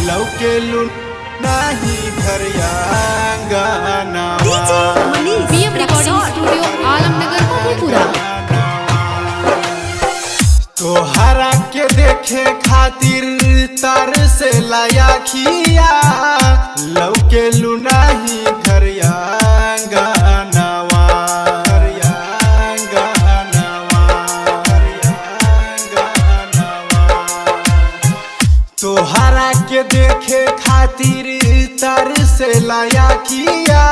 लौकेलू नाही घर आंगनवा। DJ Manish PM recording Raxaul. Studio Alamnagar Madhepura. तोहरा के देखे खातिर तार से लाया खिया, लौकेलू नाही घर आंगनवा, घर आंगनवा, घर आंगनवा। तोहरा के देखे खातिर तार से लाया किया,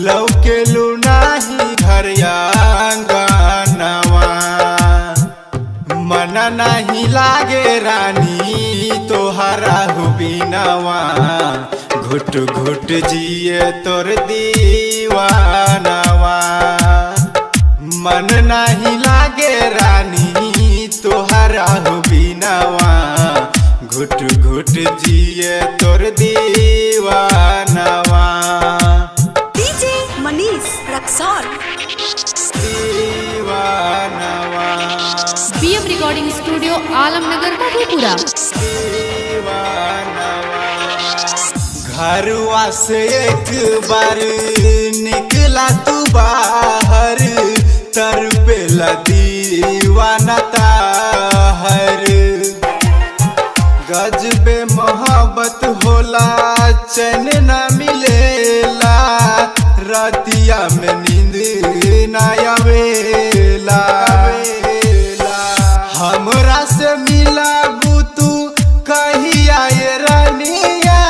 लौकेलू नाही घर आंगनवा। मन नाही लागे रानी तोहरा हो बिनवा, घुट घुट जिए तोर दीवानवा। मन नाही लागे रानी तोहरा हो बिनवा, घुट घुट जिए तोर दीवानवा। DJ Manish Raxaul. दीवानवा। PM recording studio Alamnagar Madhepura. घरवा से एक बार निकला तू बाहर, तर पे दीवाना ताहर। गजबे मोहब्बत होला चैन ना मिलेला, रातिया में नींद ना आवेला। हमरा से मिलाबू तू कहिया ये रानिया,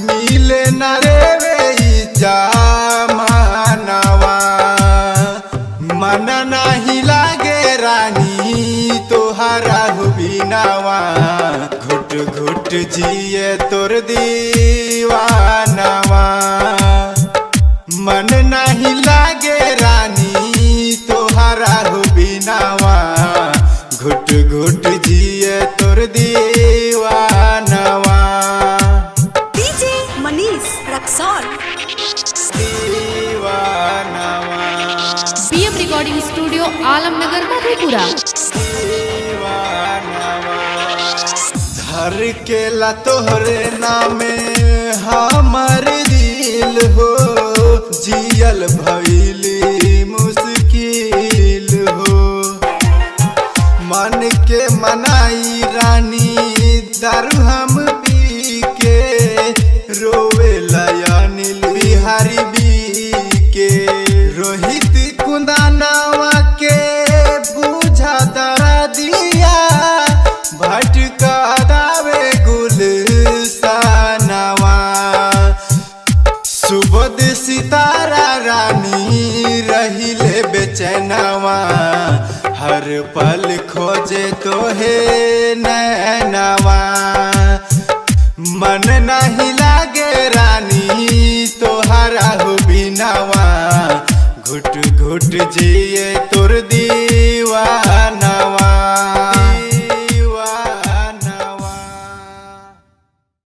मिले न रेवे ई जमानवा। मन नाही लागे रानी तोहरा हो बिनावा, घुट घुट जिए तोर दीवानवा। मन नाही लागे रानी तोहरा हो बिनावा, घुट घुट जिए तोर दीवानवा। DJ Manish Raxaul. दीवानवा। PM recording studio Alamnagar Madhepura. धर के ला तोहरे नामे हमर दिल हो, जियल भइली मुश्किल हो। मन के मनाई रानी दारू हम पी के, रोवे अनिल बिहारी बी के। रोहित कुंदानावा के बुझा दरा दिया, भटका दावे गुलशनवा। सुबोध सितारा रानी रहिले बेचैनवा, हर पल खोजे तोहे नैनवा। मन नहीं लागे रानी तोहरा हो बिनावा, घुट घुट जिए तोर दी।